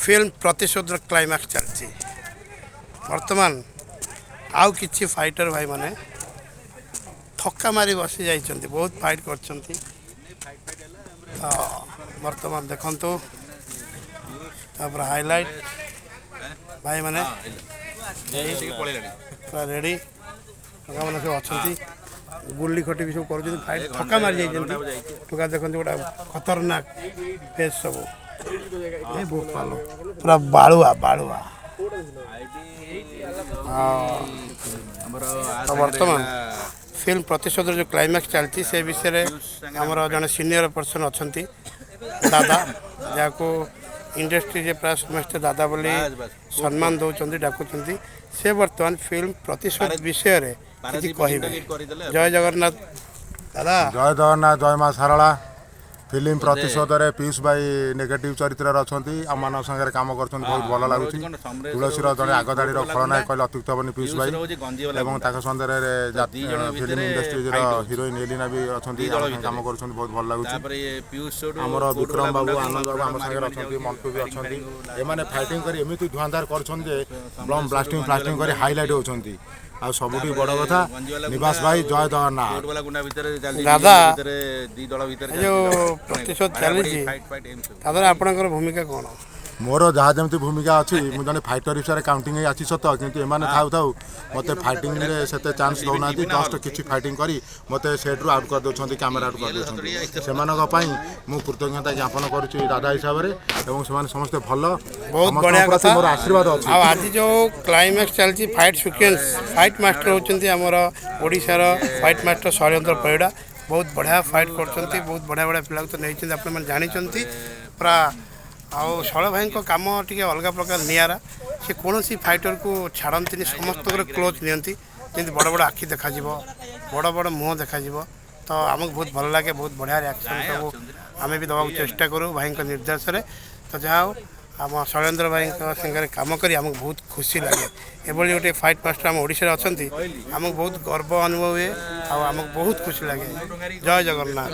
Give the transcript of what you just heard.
Film ପ୍ରତିଶୋଧର climax ଚାଲିଛି। ବର୍ତ୍ତମାନ ଆଉ କିଛି ଫାଇଟର ଭାଇମାନେ ଥକ୍କା ମାରି ବସି ଯାଇଛନ୍ତି, ବହୁତ ଫାଇଟ୍ କରିଛନ୍ତି। ତ ବର୍ତ୍ତମାନ ଦେଖନ୍ତୁ, ତାପରେ ହାଇଲାଇଟ୍ ଭାଇମାନେ ପୁରା ରେଡ଼ି। ଟୋକାମାନେ ସବୁ ଅଛନ୍ତି, ଗୁଲି ଖଟି ବି ସବୁ କରୁଛନ୍ତି। ଫାଇଟ୍ ଥକ୍କା ମାରି ଯାଇଛନ୍ତି ଟୋକା। ଦେଖନ୍ତୁ, ଗୋଟେ ଖତରନାକ ଫେସ୍ ସବୁ। ଏ ବୋପାଲୋ, ପୁରା ବାଳୁଆ ବାଳୁଆ। ହଁ, ତ ବର୍ତ୍ତମାନ ଫିଲ୍ମ ପ୍ରତିଶୋଧର ଯେଉଁ କ୍ଲାଇମାକ୍ସ ଚାଲିଛି, ସେ ବିଷୟରେ ଆମର ଜଣେ ସିନିୟର ପର୍ସନ୍ ଅଛନ୍ତି, ଦାଦା, ଯାହାକୁ ଇଣ୍ଡଷ୍ଟ୍ରିରେ ପ୍ରାୟ ସମସ୍ତେ ଦାଦା ବୋଲି ସମ୍ମାନ ଦେଉଛନ୍ତି, ଡାକୁଛନ୍ତି। ସେ ବର୍ତ୍ତମାନ ଫିଲ୍ମ ପ୍ରତିଶୋଧ ବିଷୟରେ କିଛି କହିବେ। ଜୟ ଜଗନ୍ନାଥ ଦାଦା। ଜୟ ଜଗନ୍ନାଥ, ଜୟ ମା ଶାରଳା। ଫିଲ୍ମ ପ୍ରତିଶୋଧରେ ପୀୟୁଷ ଭାଇ ନେଗେଟିଭ୍ ଚରିତ୍ରରେ ଅଛନ୍ତି, ଆମମାନଙ୍କ ସାଙ୍ଗରେ କାମ କରୁଛନ୍ତି, ବହୁତ ଭଲ ଲାଗୁଛି। ତୁଳସୀର ଜଣେ ଆଗଧାଡ଼ିର ଖଳନାୟକ କହିଲେ ଅତ୍ୟୁକ୍ତି ହେବନି ପୀୟୁଷ ଭାଇ। ଏବଂ ତାଙ୍କ ସାଙ୍ଗରେ ଫିଲ୍ମ ଇଣ୍ଡଷ୍ଟ୍ରିର ହିରୋଇନ୍ ଏଲିନା ବି ଅଛନ୍ତି, ଆମ ସାଙ୍ଗେ କାମ କରୁଛନ୍ତି, ବହୁତ ଭଲ ଲାଗୁଛି। ଆମର ବିକ୍ରମ ବାବୁ, ଆନନ୍ଦ ବାବୁ ଆମ ସାଙ୍ଗରେ ଅଛନ୍ତି, ମଣ୍ଟୁ ବି ଅଛନ୍ତି। ଏମାନେ ଫାଇଟିଂ କରି ଏମିତି ଧୂଆଁଧାର କରୁଛନ୍ତି ଯେ ବମ୍ ବ୍ଲାଷ୍ଟିଂ ଫ୍ଲାଷ୍ଟିଂ କରି ହାଇଲାଇଟ୍ ହେଉଛନ୍ତି। ଆଉ ସବୁଠୁ ବଡ଼ କଥା, ନିବାସ ଭାଇ, ଜୟ ଜଗନ୍ନାଥ। ଦାଦା, ଏ ଯେଉଁ ପ୍ରତିଶୋଧ ଚାଲିଛି, ତା ଦ୍ୱାରା ଆପଣଙ୍କର ଭୂମିକା କ'ଣ? ମୋର ଯାହା ଯେମିତି ଭୂମିକା ଅଛି, ମୁଁ ଜଣେ ଫାଇଟର ହିସାବରେ କାଉଣ୍ଟିଂ ହେଇ ଅଛି ସତ, କିନ୍ତୁ ଏମାନେ ଥାଉ ଥାଉ ମୋତେ ଫାଇଟିଂରେ ସେତେ ଚାନ୍ସ ଦେଉନାହାନ୍ତି। ଜଷ୍ଟ କିଛି ଫାଇଟିଂ କରି ମୋତେ ସେଟ୍ରୁ ଆଉଟ୍ କରିଦେଉଛନ୍ତି, କ୍ୟାମେରା ଆଉଟ୍ କରିଦେଉଛନ୍ତି। ସେମାନଙ୍କ ପାଇଁ ମୁଁ କୃତଜ୍ଞତା ଜ୍ଞାପନ କରୁଛି ଦାଦା ହିସାବରେ। ଏବଂ ସେମାନେ ସମସ୍ତେ ଭଲ, ବହୁତ ସମସ୍ତଙ୍କ ବଢ଼ିଆ ପ୍ରତି କଥା। ମୋର ଆଶୀର୍ବାଦ ଅଛି। ଆଉ ଆଜି ଯେଉଁ କ୍ଲାଇମାକ୍ସ ଚାଲିଛି, ଫାଇଟ୍ ସିକ୍ୱେନ୍ସ, ଫାଇଟ୍ ମାଷ୍ଟର ହେଉଛନ୍ତି ଆମର ଓଡ଼ିଶାର ଫାଇଟ୍ ମାଷ୍ଟର ଶୈଳେନ୍ଦ୍ର ପରିଡ଼ା। ବହୁତ ବଢ଼ିଆ ଫାଇଟ୍ କରୁଛନ୍ତି, ବହୁତ ବଢ଼ିଆ ବଢ଼ିଆ ପିଲାକୁ ତ ନେଇଛନ୍ତି, ଆପଣମାନେ ଜାଣିଛନ୍ତି ପୁରା। ଆଉ ଶୈଳ ଭାଇଙ୍କ କାମ ଟିକେ ଅଲଗା ପ୍ରକାର, ନିଆରା। ସେ କୌଣସି ଫାଇଟରକୁ ଛାଡ଼ନ୍ତିନି, ସମସ୍ତଙ୍କର କ୍ଲୋଜ୍ ନିଅନ୍ତି, ଯେମିତି ବଡ଼ ବଡ଼ ଆଖି ଦେଖାଯିବ, ବଡ଼ ବଡ଼ ମୁହଁ ଦେଖାଯିବ। ତ ଆମକୁ ବହୁତ ଭଲ ଲାଗେ, ବହୁତ ବଢ଼ିଆ ରିଆକ୍ସନ୍ ସବୁ ଆମେ ବି ଦେବାକୁ ଚେଷ୍ଟା କରୁ ଭାଇଙ୍କ ନିର୍ଦ୍ଦେଶରେ। ତ ଯାହା ହଉ, ଆମ ଶୈଳେନ୍ଦ୍ର ଭାଇଙ୍କ ସାଙ୍ଗରେ କାମ କରି ଆମକୁ ବହୁତ ଖୁସି ଲାଗେ। ଏଭଳି ଗୋଟେ ଫାଇଟ୍ ମାଷ୍ଟର ଆମ ଓଡ଼ିଶାରେ ଅଛନ୍ତି, ଆମକୁ ବହୁତ ଗର୍ବ ଅନୁଭବ ହୁଏ ଆଉ ଆମକୁ ବହୁତ ଖୁସି ଲାଗେ। ଜୟ ଜଗନ୍ନାଥ।